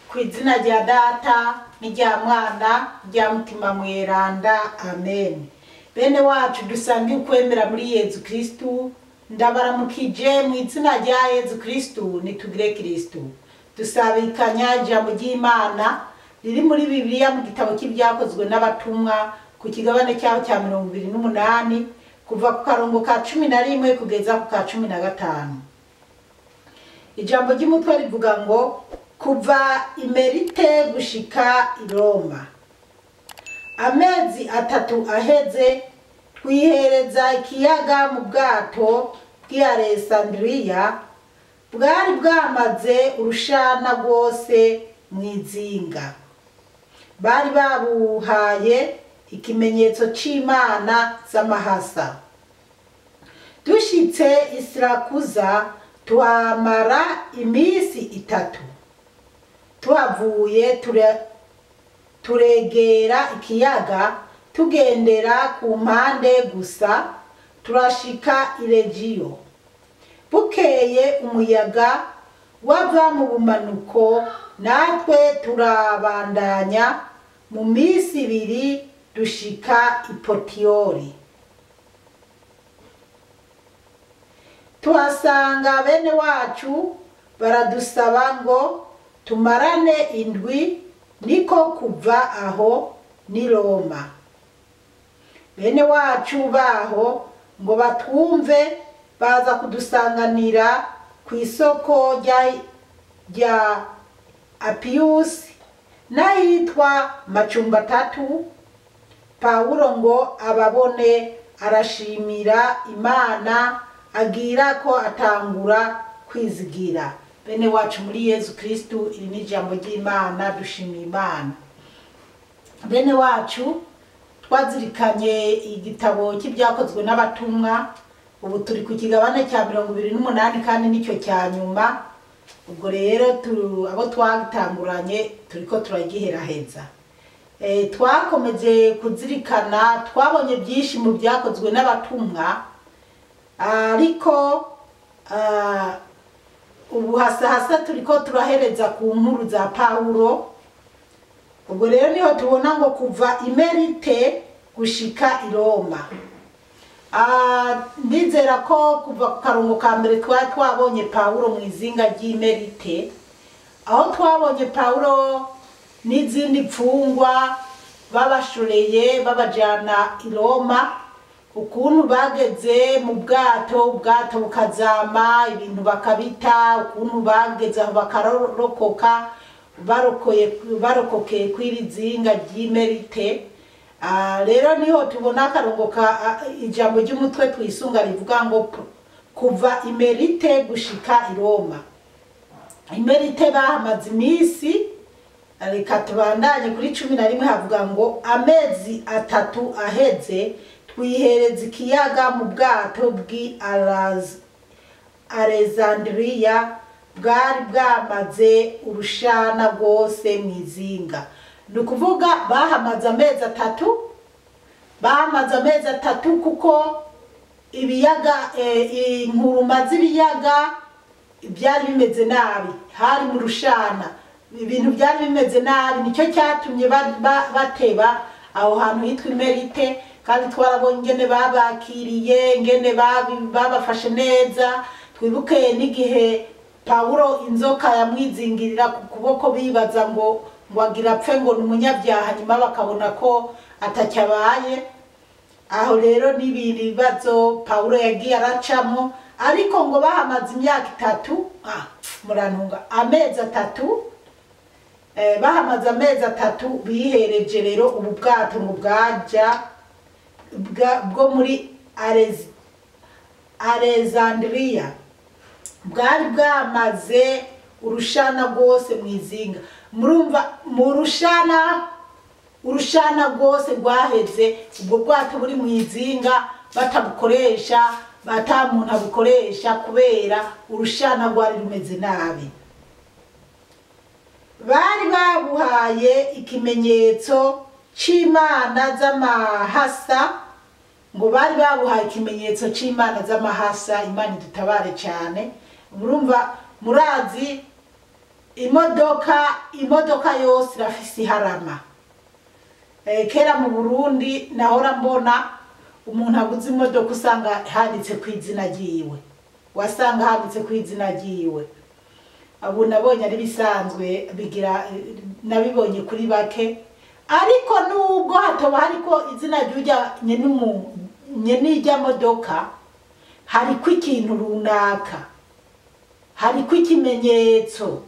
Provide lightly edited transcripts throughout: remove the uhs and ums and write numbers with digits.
Ku izina rya Data n'irya Mwana rya Mutima Mweranda, amen. Bene wacu dusangiye ukwemera muri Yezu Kristu, ndabaramukije mu izina rya Yezu Kristu, nitugire Kristu. Dusabikanya ijambo ry'Imana riri muri Bibiliya mu gitabo cy'Ibyakozwe n'Abatumwa ku kigabane cyaho cya 28, kuva ku karongo ka 11 kugeza ku ka 15. Ijambo ry'umutwe rivuga ngo kuva Imerite gushika i Roma. Amezi 3 aheze twihereza ikiyaga mu bwato bw'i Alessandria, bwari bwamaze urushana rwose mw'izinga. Bari babuhaye ikimenyetso c'Imana z'amahasa. Dushitse i Sirakuza tuhamara iminsi 3. Tuhavuye turegera ikiyaga tugendera ku mpande gusa, turashika i Regiyo. Bukeye umuyaga wava mu bumanuko, natwe turabandanya mu minsi 2 dushika i Potiyoli. Tuhasanga bene wacu baradusaba ngo tumarane indwi, niko kuva aho ni Roma. Bene wacu baho ngo batwumve, baza kudusanganira ku isoko rya Apiyusi n'ahitwa Macumba 3. Pawulo ngo ababone arashimira Imana, agira ko atangura kwizigira. Bene wacu muri Yezu Kristu, iri ni ijambo ry'Imana, dushimiye Imana. Bene wacu twazirikanye igitabo cy'Ibyakozwe n'Abatumwa, ubu turi ku kigabane cya 28 kandi nicyo cya nyuma. Ubwo rero abo twatanguranye turiko turagiheraheza. Twakomeje kuzirikana, twabonye byinshi mu byakozwe n'abatumwa, ariko ubu hasahasa turiko turahereza ku nkuru za Pawulo. Ubwo rero niho tubona ngo kuva Imerite gushika i Roma. Ndizera ko kuva ku karongo ka mbere twari twabonye Pawulo mu izinga ry'Imerite, aho twabonye Pawulo n'izindi mfungwa babashoreye babajana i Roma, ukuntu bageze mu bwato, ubwato bukazama, ibintu bakabita, ukuntu bageze aho bakarokoka, barokokeye kw'iri zinga ry'Imerite. Rero niho tubona akarongo ka ijambo ry'umutwe twisunga rivuga ngo kuva Imerite gushika i Roma. Imerite bahamaze iminsi, reka tubandanye kuri 11 havuga ngo amezi 3 aheze twihereza ikiyaga mu bwato bw'i Alexandria, bwari bwamaze urushana rwose mw'izinga. Ni ukuvuga bahamaze amezi 3, bahamaze amezi 3 kuko ibiyaga, inkuruma z'ibiyaga byari bimeze nabi, hari mu rushana, ibintu byari bimeze nabi, nicyo cyatumye bateba aho hantu hitwa Imerite. Kandi twarabonye ingene babakiriye, ingene babafashe neza. Twibuke n'igihe Pawulo inzoka yamwizingirira ku kuboko, bibaza ngo agira apfe ngo ni umunyabyaha, nyuma bakabona ko atacyabaye. Aho rero n'ibindi bibazo Pawulo yagiye aracamo, ariko ngo bahamaze imyaka 3, murantunga, amezi 3, bahamaze amezi 3 bihereje rero ubu bwato ngo bwaja bwo muri Alexandria, bwari bwamaze urushana rwose mw'izinga. Murumva mu rushana, urushana rwose rwaheze, ubwo bwato buri mw'izinga batabukoresha, batamuntu abukoresha kubera urushana rwari rumeze nabi. Bari babuhaye ikimenyetso c'Imana z'amahasa, ngo bari babuhaye ikimenyetso c'Imana z'amahasa. Imana idutabare cyane. Murumva murazi Imodoka yose irafise iharama. Kera mu Burundi nahora mbona umuntu aguze imodoka usanga handitse ku izina ryiwe, wasanga handitse ku izina ryiwe. Ubu nabonye ari bisanzwe, bigira nabibonye kuri bake, ariko nubwo hatoba hariko izina ry'urya nyene irya modoka, hariko ikintu runaka, hariko ikimenyetso.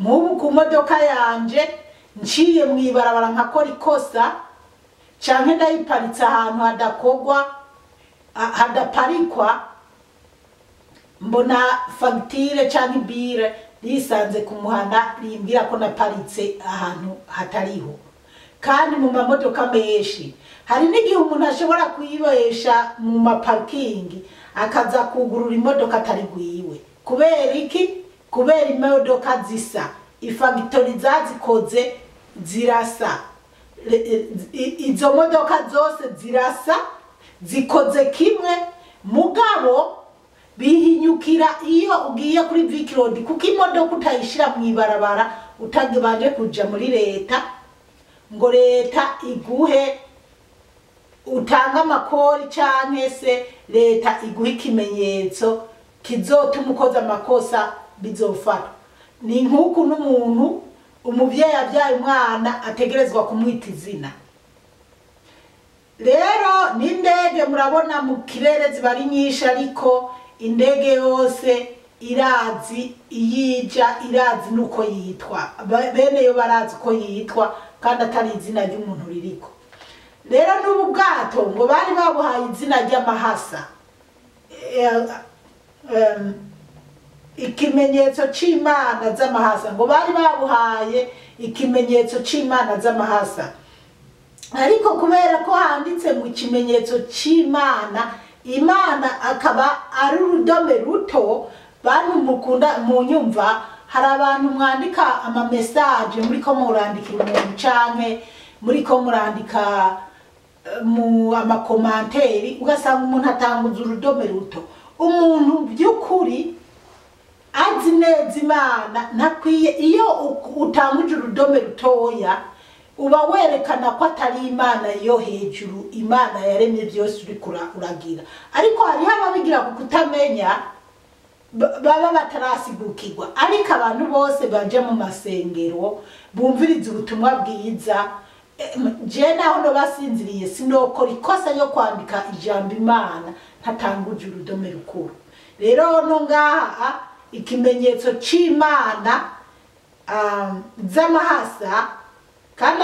Nk'ubu ku modoka yanje nciye mw'ibarabara nkakora ikosa canke ndayiparitse ahantu hadakogwa, hadaparikwa, mbona fagitire canke ibire risanze ku muhana rimbwira ko naparitse ahantu hatariho. Kandi mu mamodoka menshi hari n'igihe umuntu ashobora kuyibesha mu maparikingi akaza kugurura imodoka atari gwiwe. Kubera iki? Kubera imodoka zisa, ifagitori zazikoze zirasa, izo modoka zose zirasa, zikoze kimwe, mugabo bihinyukira iyo ugiye kuri Vicroad, kuko imodoka utayishira mw'ibarabara utagibanje kuja muri leta ngo leta iguhe utanga amakori canke se leta iguhe ikimenyetso kizotuma ukoze amakosa bizofatwa. Ni nk'uku n'umuntu umuvyeyi abyaye umwana ategerezwa kumwita izina. Rero n'indege murabona mu kirere ziba ari nyinshi, ariko indege yose irazi iyija, irazi nuko yitwa, bene yo barazi uko yitwa kandi atari izina ry'umuntu ririko. Rero n'ubu bwato ngo bari babuhaye izina ry'amahasa, ikimenyetso c'Imana z'amahasa, ngo bari babuhaye ikimenyetso c'Imana z'amahasa. Ariko kubera ko handitse mu kimenyetso c'Imana, Imana akaba ari urudome ruto, bantu mukunda munyumva, hari abantu mwandika ama message muriko murandikira umuntu canke muriko murandika mu amakomanteri, ugasanga umuntu atanguza urudome ruto. Umuntu by'ukuri azi neza Imana ntakwiye, iyo utanguje urudome rutoya uba werekana ko atari Imana yo hejuru, Imana yaremye byose uriko uragira. Ariko hariho ababigira ku kutamenya, baba batarasigukirwa. Ariko abantu bose baje mu masengero bumviriza ubutumwa bwiza, je naho no basinziriye sinokora ikosa yo kwandika ijambo Imana ntatanguje urudome rukuru. Rero no ngaha ikimenyetso c'Imana z'amahasa, kandi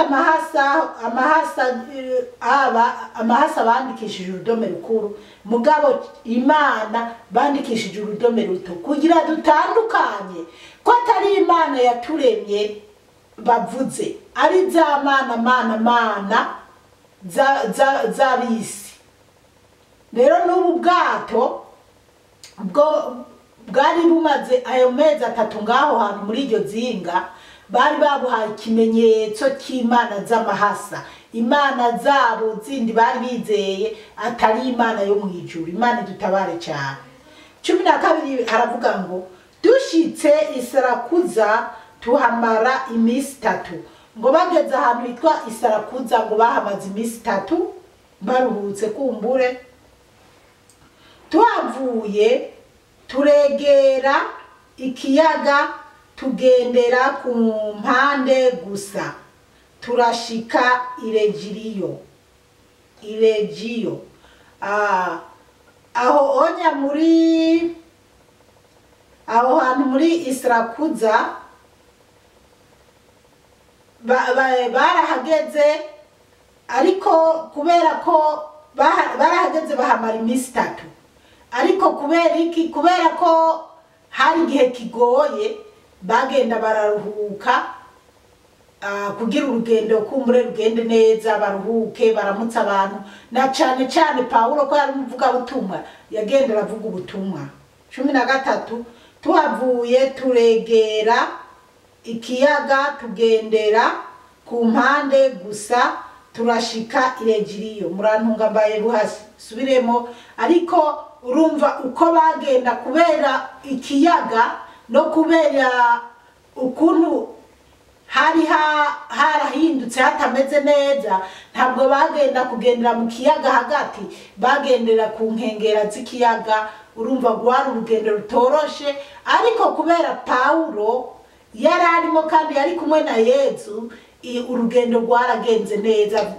amahasa bandikishije urudome rukuru, mugabo Imana bandikishije urudome ruto kugira dutandukanye ko atari Imana yaturemye bavuze, ari za mana mana mana z'abisi. Rero n'ubu bwato bwo bwari bumaze ayo mezi atatu ngaho hantu muri iryo zinga, bari babuhaye ikimenyetso c'Imana z'amahasa, Imana zabo zindi bari bizeye atari Imana yo mw'ijuru. Imana idutabare cyane. 12 haravuga ngo dushitse Isarakuza tuhamara iminsi itatu. Ngo bageze ahantu hitwa Isarakuza ngo bahamaze iminsi itatu baruhutse kumbure. Tuhavuye turegera ikiyaga tugendera ku mpande gusa, turashika Iregiriyo. Iregiyo aho onya muri aho hantu muri Isarakuza barahageze, ariko kubera ko barahageze bahamara iminsi itatu. Ariko kubera iki? Kubera ko hari igihe kigoye bagenda bararuhuka, kugira urugendo kumbure rugende neza, baruhuke baramutse abantu, na cane cane Paulo ko yari umuvugabutumwa yagenda aravuga ubutumwa. 13 tuhavuye turegera ikiyaga tugendera ku mpande gusa turashika Iregiriyo. Murantunga mbaye buhasubiremo, ariko urumva uko bagenda kubera ikiyaga no kubera Ukuntu hari harahindutse hatameze neza, ntabwo bagenda kugendera mu kiyaga hagati, bagendera ku nkengera z'ikiyaga. Urumva rwari urugendo rutoroshe, ariko kubera Pawulo yari arimo kandi yari kumwe na Yezu, urugendo rwaragenze neza,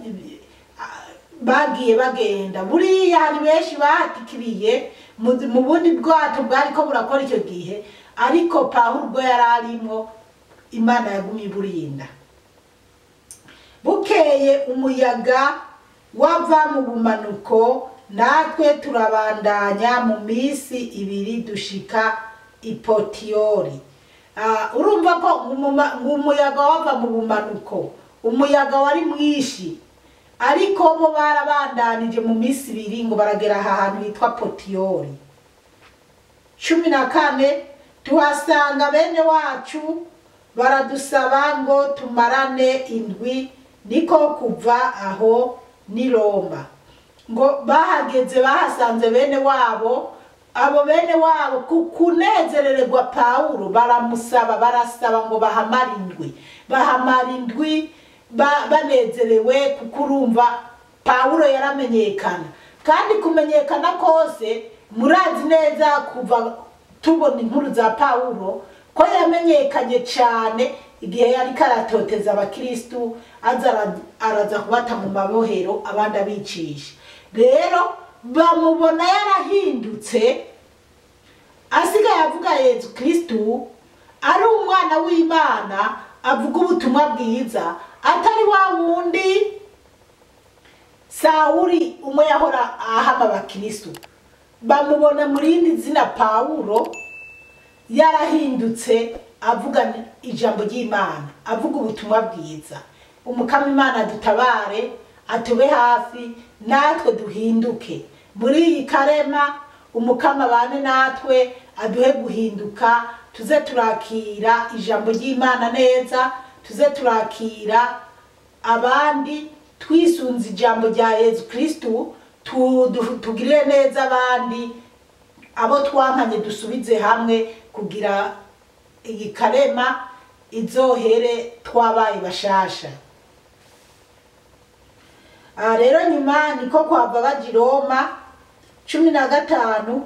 bagiye bagenda. Buriya hari benshi bahatikiriye mu bundi bwato bwariko burakora icyo gihe, ariko Pawulo ubwo yari arimo, Imana yagumye iburinda. Bukeye umuyaga wava mu bumanuko, natwe turabandanya mu minsi ibiri dushika i Potiyori. Urumva ko umuyaga wava mu bumanuko, umuyaga wari mwinshi, ariko bo barabandanije mu minsi ibiri ngo baragera aha hantu hitwa Potiyori. 14 tuhasanga bene wacu baradusaba ngo tumarane indwi, niko kuva aho ni Roma. Ngo bahageze bahasanze bene wabo, abo bene wabo kunezerererwa Pawulo baramusaba, barasaba ngo bahamare indwi, bahamara indwi banezerewe, kuko urumva Pawulo yaramenyekana, kandi kumenyekana kose murazi neza kuva tubona inkuru za Pawulo ko yamenyekanye cyane igihe yari karatoteza abakristu, aza araza kubata mu mabohero abandi abicisha. Rero bamubona yarahindutse, asigaye avuga Yezu Kristu ari umwana w'Imana, avuga ubutumwa bwiza, atari wa wundi Sawuli umwe yahora ahama abakristu. Bamubona muri rindi zina Pawulo yarahindutse, avuga ijambo ry'Imana, avuga ubutumwa bwiza. Umukama Imana dutabare, atube hafi, natwe duhinduke muri iyi karema. Umukama bane natwe, aduhe guhinduka, tuze turakira ijambo ry'Imana neza, tuze turakira abandi twisunze ijambo rya Yezu Kristu, tugirire neza abandi, abo twankanye dusubize hamwe, kugira iyi karema izohere twabaye bashasha. Rero nyuma niko kwava baja i Roma. 15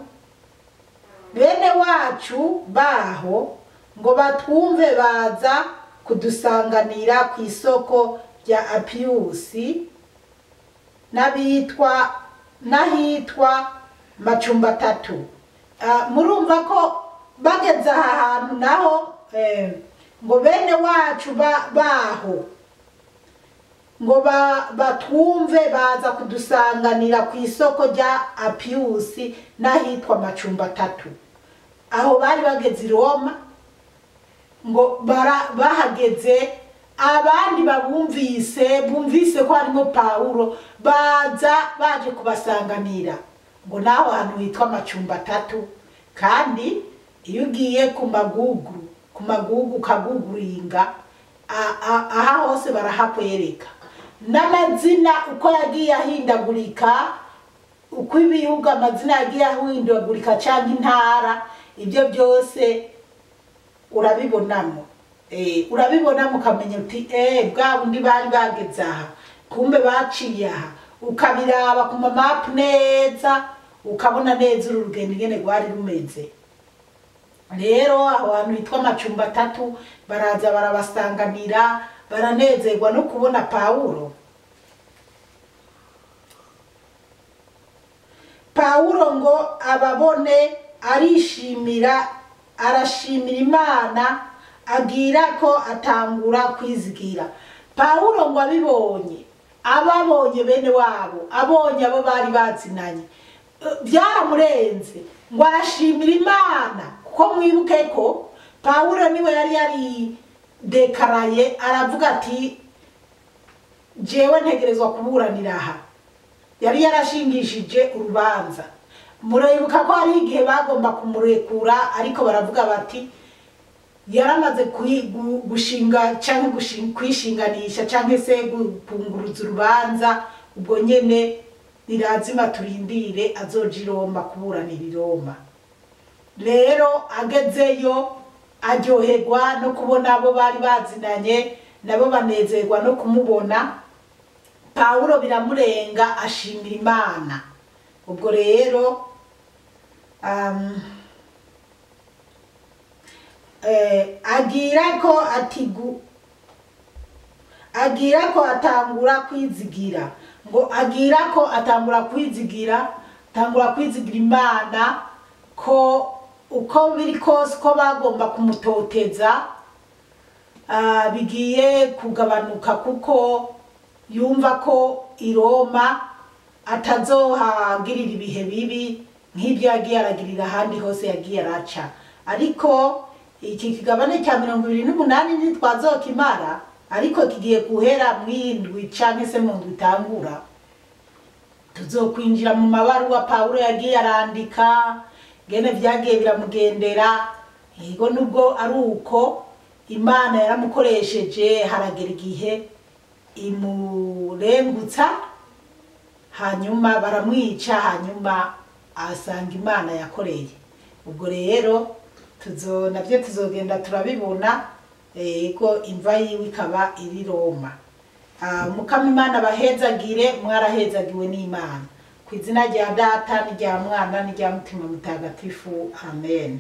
bene wacu baho ngo batwumve baza kudusanganira ku isoko rya Apiyusi n'abitwa n'ahitwa Macumba Atatu. Murumva ko bageze aha hantu naho ngo bene wacu baho ngo batwumve baza kudusanganira ku isoko rya Apiyusi n'ahitwa Macumba Atatu. Aho bari bageze i Roma, ngo bahageze abandi babumvise, bumvise ko harimo Pawulo, baza baje kubasanganira ngo naho hantu hitwa Macumba Atatu. Kandi iyo ugiye ku magugu, ku magugu kaguguringa, aha hose barahakwereka n'amazina uko yagiye ahindagurika, uko ibihugu amazina yagiye ahindagurika cyangwa intara, ibyo byose urabibonamo. Urabibonamo ukamenya uti bwa bundi bari bageze aha, kumbe baciye aha, ukabiraba ku mamapu neza, ukabona neza uru rugendo ingene rwari rumeze. Rero aho hantu hitwa Macumba Atatu baraza barabasanganira, baranezerwa no kubona Pawulo. Pawulo ngo ababone arishimira, arashimira Imana, agira ko atangura kwizigira. Pawulo ngo abibonye, ababonye bene wabo, abonye abo bari bazinanye, byaramurenze, ngo arashimira Imana. Kuko mwibuke ko Pawulo niwe yari yaridekaraye, aravuga ati jewe ntegerezwa kuburanira aha. Yari yarashingishije urubanza. Muribuka ko hari igihe bagomba kumurekura, ariko baravuga bati yaramaze gushinga cyangwa kwishinganisha cyangwa se gupunguruza urubanza, ubwo nyene nirazima turindire azoja i Roma kuburanira i Roma. Rero agezeyo Aryoherwa no kubona abo bari bazinanye, nabo banezerwa no kumubona. Pawulo biramurenga, ashimira Imana. Ubwo rero agira ko atigu agira ko atangura kwizigira, ngo agira ko atangura kwizigira, atangura kwizigira Imana ko uko biri kose, ko bagomba kumutoteza, bigiye kugabanuka, kuko yumva ko i Roma atazohagirira ibihe bibi nk'ibyo yagiye aragirira ahandi hose yagiye araca. Ariko iki kigabane cya 28 ntitwazokimara, ariko kigiye guhera mw'indwi canke se mu ndwi itangura. Tuzokwinjira mu mabaruwa Pawulo yagiye arandika, ngene vyagiye biramugendera. Yego, nubwo ari uko, Imana yaramukoresheje, haragera igihe imurengutsa, hanyuma baramwica, hanyuma asanga Imana yakoreye. Ubwo rero navyo tuzogenda turabibona. Yego, imva yiwe ikaba iri Roma. Mukama Imana bahezagire, mwarahezagiwe n'Imana. Ku izina rya Data n'irya Mwana n'irya Mutima Mutagatifu, amen.